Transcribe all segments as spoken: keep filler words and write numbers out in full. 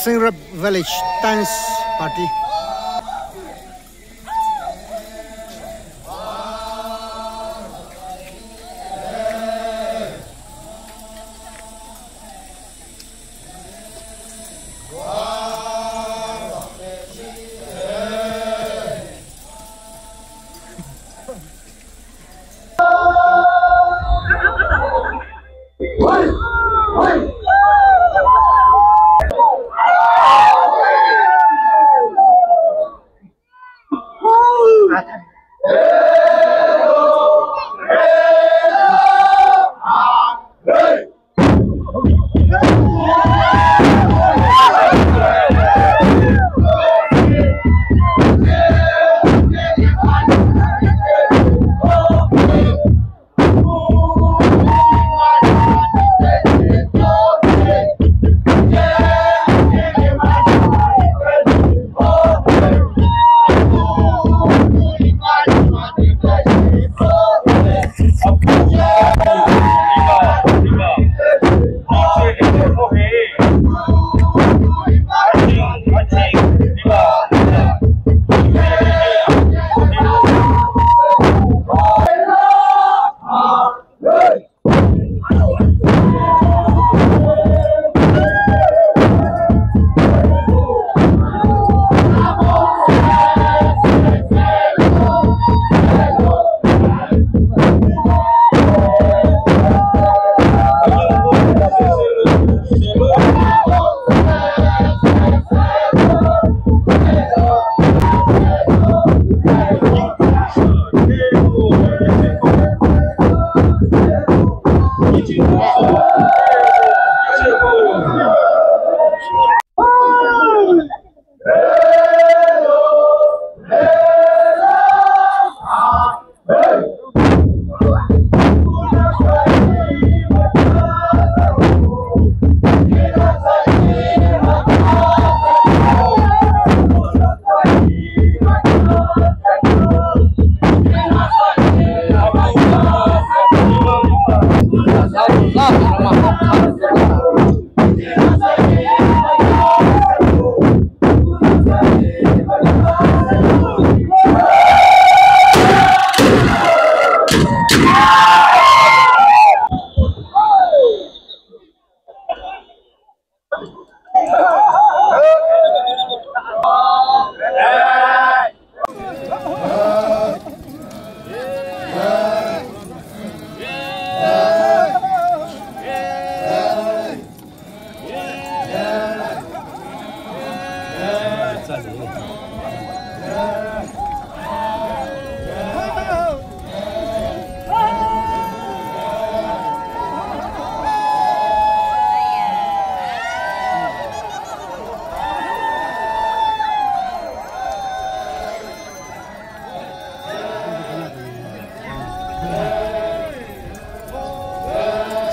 Singrap Village Dance Party.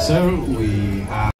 So we have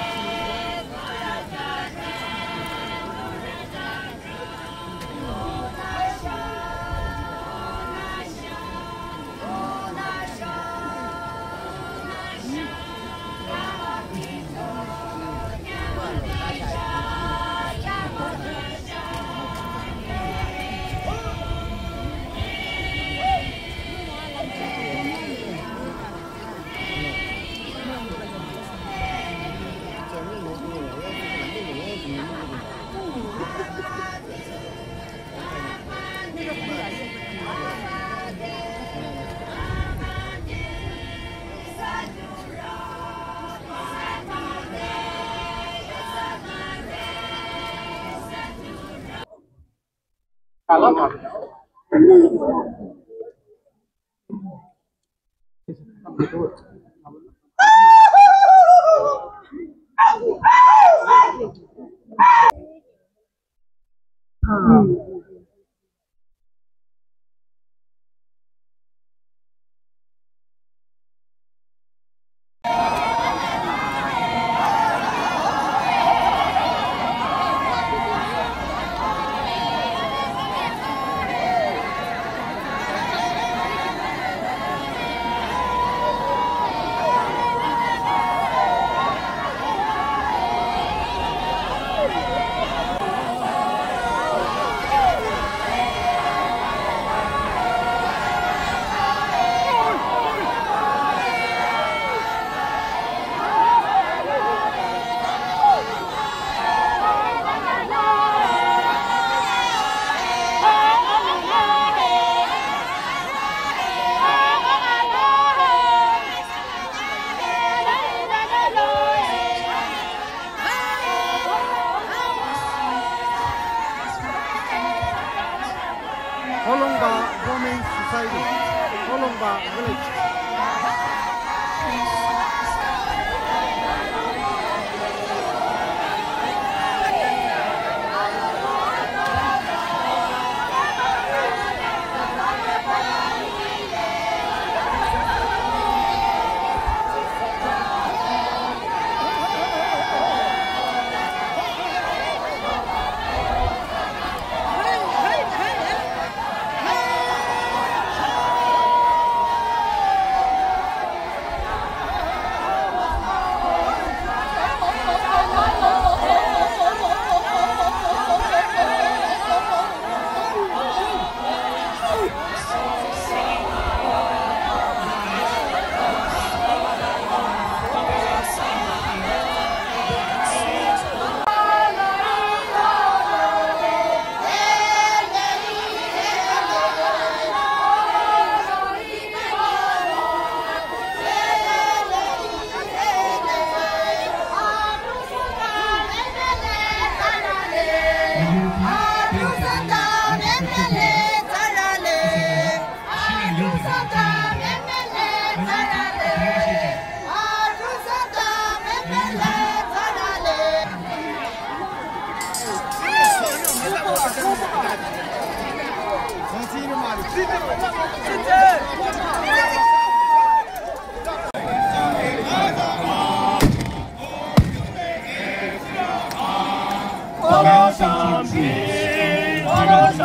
Welcome to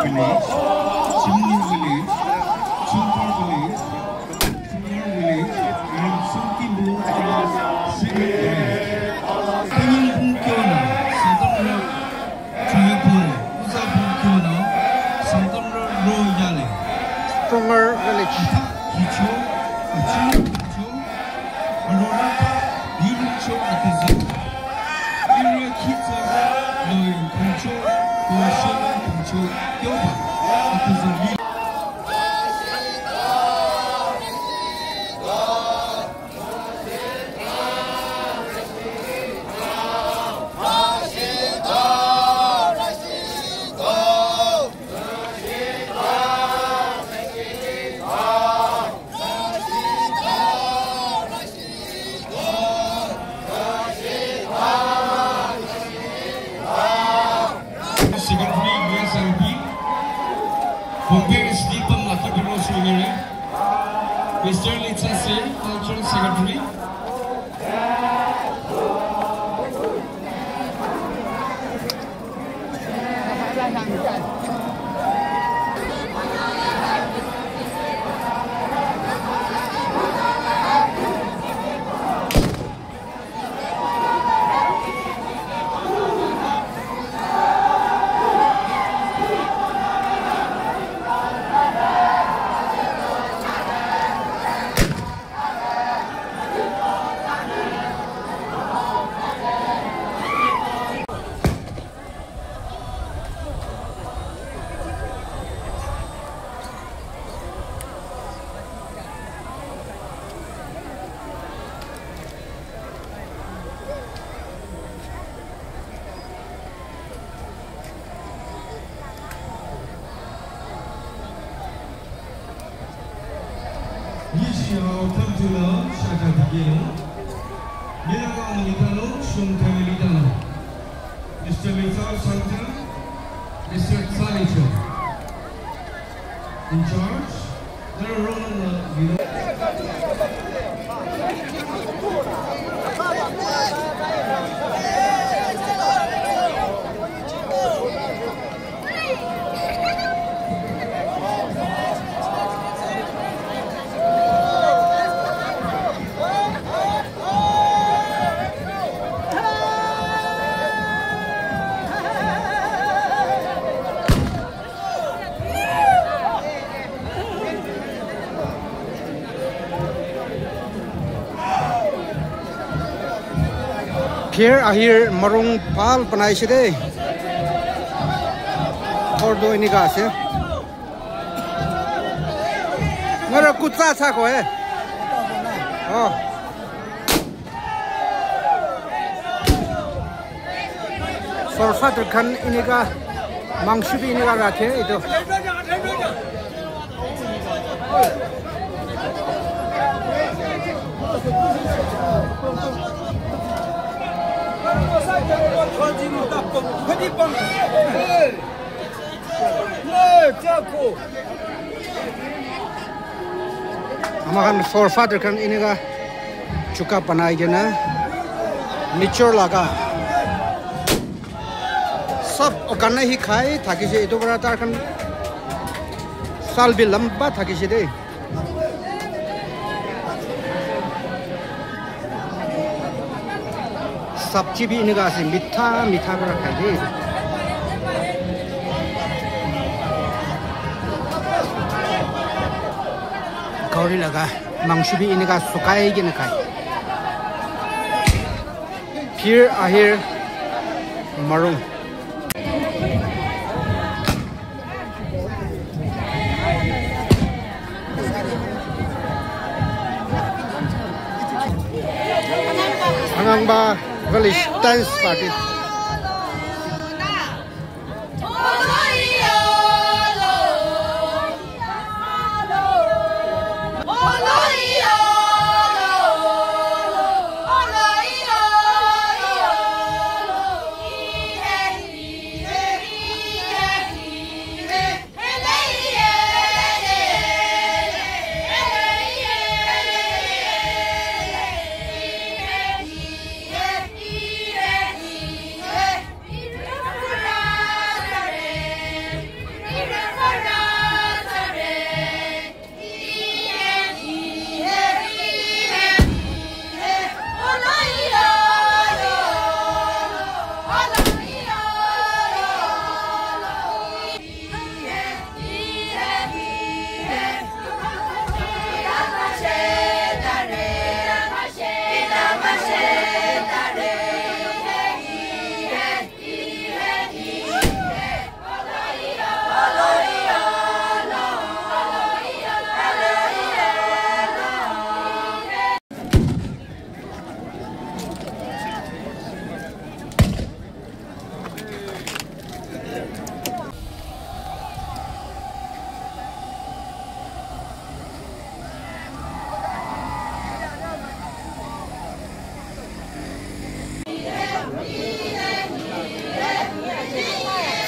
Village, Chimney Village, Chumpa Village, Senior Village, and Sungki Blue Village. Singing Bukyo na, Sangtam Road, Chuya Pure, Uza Bukyo na, Sangtam Road, Ro Yale. Stronger Village. Hicho, Achu, Hicho, Arora, Yuricho, Atizo. Yuri Kitsa, Loyal Puncho, Kuashima Puncho, Yoba, Atizo. Secretary, U S R B, Bombay State Pam Lata Bureau Secretary, Mister Litsa Singh, Cultural Secretary. Yishi ao tamtula shaka dikelo. Mira ang litalo shung kami litalo. Mister Michal Sangta, Mister Salicho. In charge, there are Roman, uh, you know. Pher ahir marung bhal banaise de. Ghor tu enika ase. Ngara kutsa sa ko eh. Oh. Forefather khan enika mangso bi enika rakhe etu. Ama khan forefather khan enika chuka banai kena nature laga sab organic hi khai thakise, etu para tar khan sal bi lamba thakise de. Sabji bi enika ase, mitha mitha para khai de. Gauri laga mangso bi enika sukai kena khai. Phir ahir marung. Anangba Village Dance Party.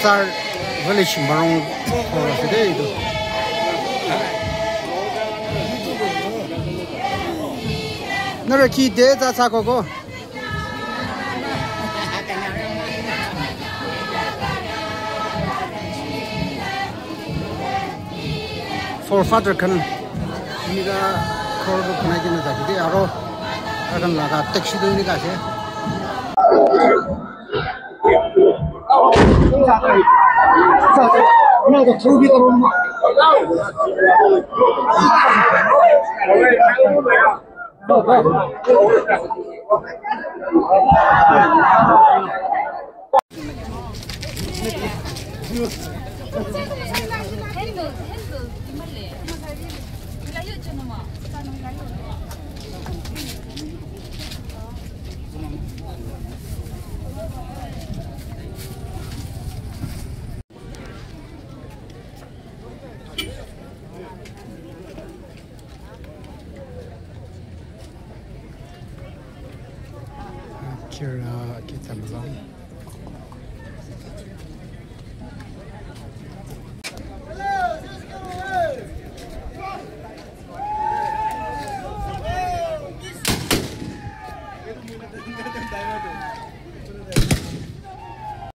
Sir, village marung ghor ase de etu. Nara ki de ta sa ko ko. Forefather khan enika ghor toh banai kena thaki de, aro tai khan laga taxi toh enika ase. Kira kita belum.